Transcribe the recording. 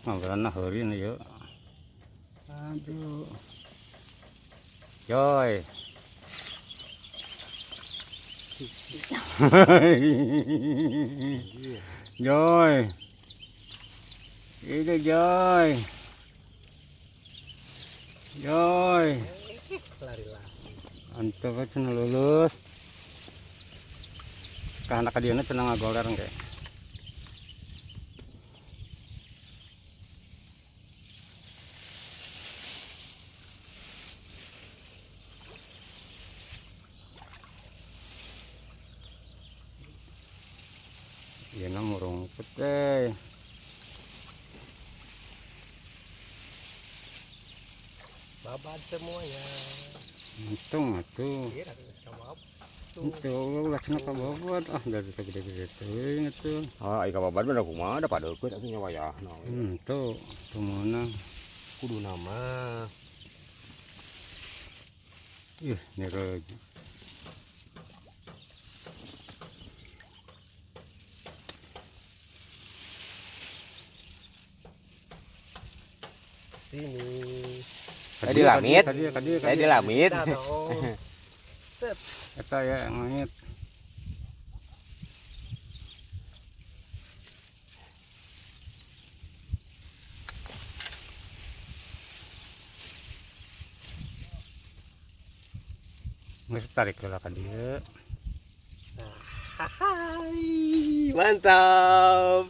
Ngobrolna heurin ieu. Aduh. Joy. Joy. Itu Joy. Joy. Lari lari. Antep we cenah lulus. Ka anak ka dieuna cenah ngagoler engke. Ieu na murungkut teh. Babat semuanya. Untung atuh. Iya, geus kabab. Itu ulah cenah kababat ah dari gede-gede teuing atuh. Ah, ai kababat mah da kumaha da padeukeut atuh nya wayahna. Tuh, tumeunang. Kudu nama. Ih, nyereug. Sini. Tadi lamit. Tadi, Tadi lamit. Kita dong. Set. Eta ya ngait. Geus tarik heula ka dieu. Hai, mantap.